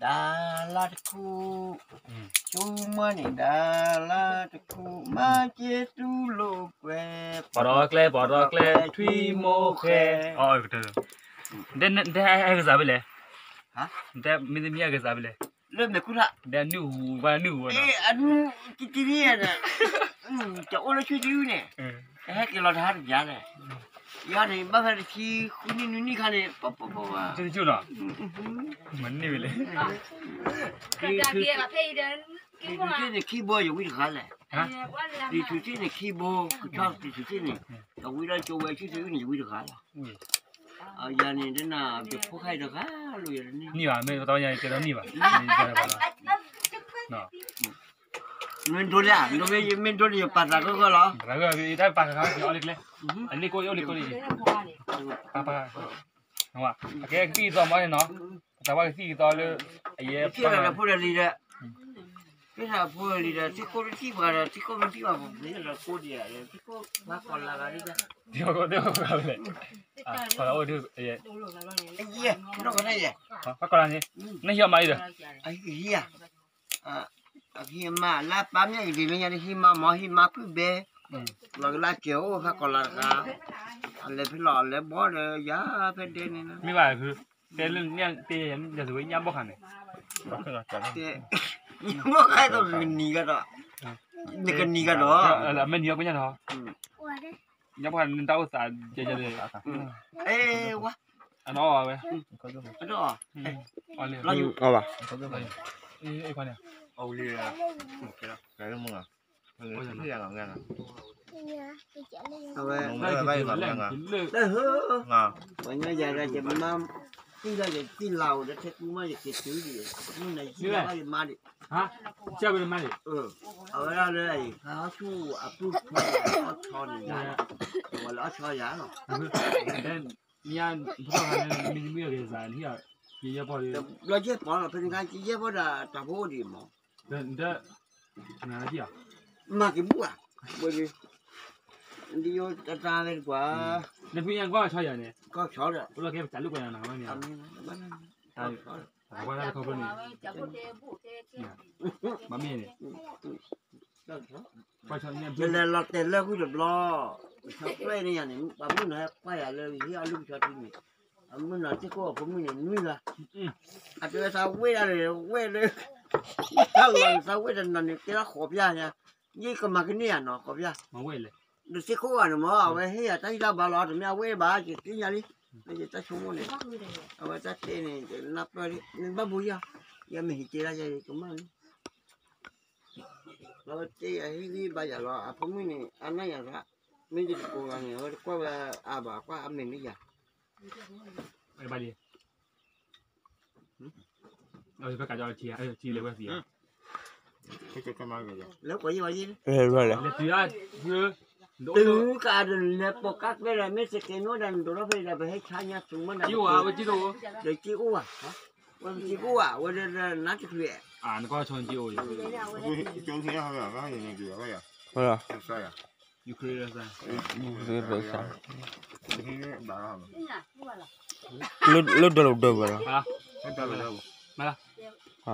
တၢ်လၢတခူ, ဆူမၢန့ၣ် တၢ်လၢတခူ, မၤစ့တူလိာ်ကွဲ, ပီၣ်ဒီကျဲ ပီၣ်ဒီကျဲ ထွံၣ်မိၢ်ဃဲ, တဲဟဲကစၢ်ဖဲလဲၣ်, တဲမ့ၢ်သမံၤဟဲကစၢ်ဖဲလဲၣ်, လၢမဲာ်ခူထၣ်, တဲနုၢ်ဟူ ပှၤနုၢ်ဟူဝဲ, အနုၢ်ကံတံန့ၣ်, တအိၣ်လၢဆူၣ်ထံအုၣ်န့ၣ်, တဟဲက့ၤလီၤတဟါတပျၢ်လဲၣ်, ယၤန့ၣ် ဘၣ်ဖဲတဆံဃုနံၣ်နွံနံၣ်ခါန့ၣ်, ပပပ, မ့ၢ်န့ၢ်ဝဲလဲၣ်, တံၤဆူၣ်န့ၣ်ခံဘိယဝံတဂၤလဲၣ်, တံၤဆူၣ်န့ၣ်ခံဘိ, ကဆီတံၤဆူၣ်န့ၣ်, အဝံလၢကၠိဝဲဆူၣ်ထံအုၣ်န့ၣ် ယဝံတဂၤလီၤ, ယၤန့ၣ်ဒ်နၤ ယဖိခါအံၤတဂၤလီၤ, ယၤန့ၣ်, နံၣ်ဘၣ် မ့ၢ်တဝဲညါ ယတဲဒီးနံၣ်ဘၣ်, မ့ၢ်ဒိလၢ, မ့ၢ်ဒိလၢယပာ်သးဂၢၢ်ဂၢၢ်လီၤ, တၢ်ဂၢၢ် တၢ်ပာ်သးဂၢၢ်ဂၢၢ် အီၣ်လၢကျဲ, အန့ၣ်ကိၣ် အအိၣ်လၢကိၣ်လံ, ပၢ်ပၢ်, အကဲကသံၣ်ကသီမ့ၢ်န့ၣ်နီၤ, ပသးပှၢ်ကသံၣ်ကသီလၢ, အယဲ, ဖိဒီးလံဒီး, ဖိဒီးလံဒီး ထံၣ်ကိၣ်တထံၣ်ဘၣ်ဒီး ထံၣ်ကိၣ်မ့ၢ်ထံၣ်ဘၣ်, ထံၣ်ကိၣ်, ထံၣ်ကိၣ်ဘၣ်ကိၣ်ဒံး, ထံၣ်ကိၣ်ဘၣ်ကိၣ်လၢဂၤဒ်, ထံၣ်ကိၣ်သ့ၣ်ကိၣ်ဘၣ်လဲၣ်, ပသးအိၣ်ဒ်, ယဲ, နီၢ်ကီၢ်န့ၣ်, နဟံးအီၣ်မးအံၤဒီး, ဟံးဧါ, အဟံးမးလၢပၢ်မ့ၢ်ကဒံးလၢညါန့ၣ် ဟံးမးမး ဟံးမးကုၢ်ဘဲ, လီၤကလၢကဲၤအိၣ်ဖဲကီၢ်လၢ်တခါ, အလဲၤဖဲလီၤလဲၤဘီဒီးယၤဖဲဒဲန့ၣ်, မ့ၢ်ဘၣ်, တဲလၢ, တဲညါဘီၣ်ခါန့ၣ်, ဘီၣ်ခါဒီးကနံၤကဒီး, နကနံၤကဒီး, မ့ၢ်နံၤအီၣ်ကညါဒီး, ညါဘီၣ်ခါန့ၣ်တၢ်အိၣ်သး, ဝါ, အနီၢ်ဝဲ, အီၣ်လံ, အီၣ်ဘၣ်, အီၣ်လံ, အီၣ်လံ, အဝဲ, ပှၤညီယၤဒီးယမါ, သံလီၤယတံၢ်လၢ်ဝဲဒီး ထဲကူမးယက့ၤတုၤဒံး, မုၢ်နၤယံၤဘၣ်ယမါဒံး, အဝဲဒၣ်လၢအံၤ, အီၣ်ဆူၣ်အပုၢ်ဖိအီၣ်ဆီန့ၣ်, ဝဲလၢအီၣ်ဆီယၤလီၤ, မ့ၢ်, မ့ၢ်ယဲၢ်ပီၣ်လီၤ ဖဲန့ၣ်ခါ ယဲၢ်ပီၣ်ဒီးတၢ်ဖိအိၣ်ဒံးမး, မၤက့ၤဘူၣ်ဧါ, ဝဲဒၣ်, ဒ်ယိတၢ်တၢ်ဝဲတကွၢ်, နဖုညါကီၢ်ဆီယၤန့ၣ်, ကီၢ်ဆီဒီး, အိၣ်လီၤကဲပတၢ်လိာ်ကွဲနၤနၤဝဲန့ၣ်, ဘၣ်မ့ၢ်န့ၣ်, ယလဲၤလီၤတဲာ်လၢဃုာ်တဘျီ, ဆီကျဲန့ၣ်ယၤန့ၣ် ပှၤမုၣ်နီၤဟဲကွၢ်ယၤလၢယဟ့ၣ်အီၣ်လုၢ်ကဆီထံန့ၣ်, အမုၣ်နီၤသ့ၣ်ကိၣ်အဖိမုၣ်န့ၣ်နွံဂၤ, အတဲဝဲသးဝဲဒၣ်န့ၣ် ဝဲလၢ, တၢ်လီၤန့ၣ်သးဝဲတနီၤန့ၣ် တဲဒၣ်ဃိးပျၢ်ညါ, ယကမၤကန့ၢ်ယၤနီၤဃိးပျၢ်, ဒီးသ့ၣ်ကိၣ်ဂၤန့ၣ်မ့ၢ် အဝဲဟ့ၣ်ယၤတၢ်ဟံၣ်တၢ်ဘါလီၤ တမ့ၢ်အဝဲဘၣ် ယသ့ၣ်ညါလံ, ယတၢ်ဆိကမိၣ်န့ၣ်, အဝဲတၢ်တဲန့ၣ် နၢ်ပၢၢ်လံ နဘၣ်ဘိယၤ, ယမ့ၢ်ဟံးတဲဒၣ်ယၤယကမၣ်လံ အဝဲတဲယၤဟ့ၣ်ဂံၢ်ဘါယၤလီၤ အဖိမုၣ်န့ၣ် အနၢ်ယၤသး, မ့ၢ်ယတကိးဂၤန့ၣ် အဝဲတကွၢ်ဝဲအါဘၣ် အကွၢ်အမဲာ်န့ၣ်ယၤ, ဘၣ်လံ, ဖဲကးထီၣ်ထံ ထံလဲၤဝဲသံ, လၢကီၢ်ယံၢ်ဘၣ်ယံၢ်, လဲၤတုၤ, တုၤကးဒီးလဲၤပိာ်ကါကျဲဒီး မ့ၢ်စကဲးနိဒီးနဒိးထီၣ်ဖဲဒီး ပဟဲဆါညါသူမ့ၢ်နၤ, ဒီးက့အိၣ်ဘၣ်, ဝဲက့အိၣ်ဘၣ်, ဝဲဒီးနါတချုး, နကီၢ်ဆီက့အိၣ်ယၤ, လၢဒိးလီၤဒိးဝဲလီၤ, မ့ၢ်လၢ